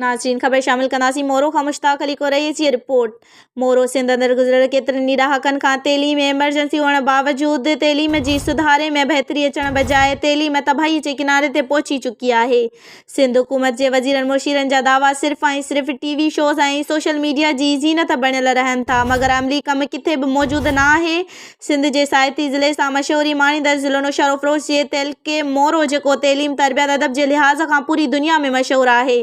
ناظرين خبر شامل ڪنداسين مورو کان مشتاق علي ڪورئي جي رپورٽ مورو سنڌ اندر گذريل ڪيترن ئي ڏهاڪن کان تعليم ايمرجنسي هئڻ باوجود تعليم جي سڌاري ۾ بهتري اچڻ بجاء تعليم تباهي جي ڪناري تي پهچي چڪي آهي. سنڌ حڪومت جي وزيرن مشيرن جا دعويٰ صرف ۽ صرف ٽي وي شوز ۽ سوشل ميڊيا جي زينت بڻيل رهن ٿا مگر عملي ڪم ڪٿي به موجود نه آهي. سنڌ جي ساهتي ضلعي سان مشهوري ماڻيندڙ ضلعو نوشهروفروز جي تعلقي مورو جيڪو تعليم تربيت ادب جي لحاظ کان پوري دنيا ۾ مشهور آهي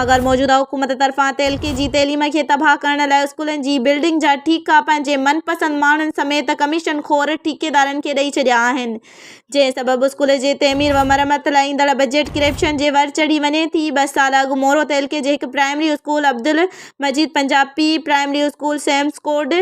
مگر موجوده حڪومت طرفان تعلقي جي تعليم کي تباهه ڪرڻ لاء اسڪولن جي بلڊنگ جا ٺيڪا پنهنجي من پسند ماڻهن سميت ڪميشن خور ٺيڪيدارن کي ڏئي ڇڏيا آهن جنهن سبب اسڪول جي تعمير و مرمت لاء ايندڙ بجيٽ ڪرپشن جي ور چڙهي وڃي ٿي. ٻه سال اڳ مورو تعلقي جي هڪ primary school Abdul Majeed Punjabi primary school SIMS code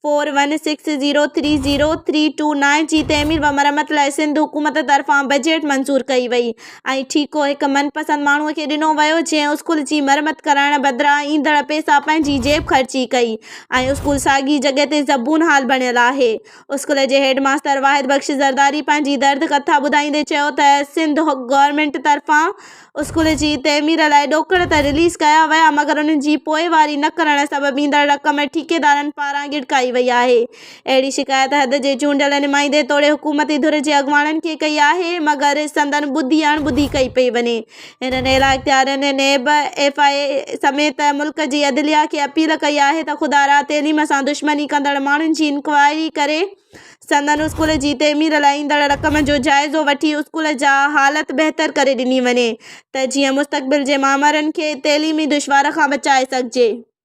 four one six zero three zero three two nine جي تعمير و مرمت لاء سنڌ حڪومت طرفان بجيٽ منظور ڪئي وئي ۽ ٺيڪو هڪ من پسند ماڻهو کي ڏنو ويو جنهن اسڪول جي مرمت ڪرائڻ بدران ايندڙ پئسا پنهنجي جيب خرچي ڪئي ۽ اسڪول ساڳي جڳهه تي زبون حال بڻيل آهي. اسڪول جي هيڊ ماستر واحد بخش زرداري پنهنجي درد ڪٿا ٻڌائيندي چيو ته سنڌ گورنمينٽ طرفان اسڪول جي تعمير لاء ڏوڪڙ ته رليز ڪيا ويا مگر انهن جي پوئواري نه ڪرڻ سبب ايندڙ رقم ٺيڪيدارن پاران ڳڙڪائي وئي آهي. اهڙي شڪايت حد جي چونڊيل نمائندي توڙي حڪومتي ڌر جي اڳواڻن کي ڪئي آهي مگر سندن ٻڌي اڻ ٻڌي ڪئي پئي وڃي. هنن اعليٰ اختيارين نيب، ايف I اي سميت ملڪ جي عدليه کي اپيل ڪئي آهي ته خدارا تعليم سان دشمني ڪندڙ ماڻهن جي انڪوائري ڪري سندن اسڪول جي تعمير لاء ايندڙ رقم جو جائزو وٺي اسڪول جا حالت بهتر ڪري ڏني وڃي ته جيئن مستقبل جي مامرن کي تعليمي دشوار کان بچائي سگهجي.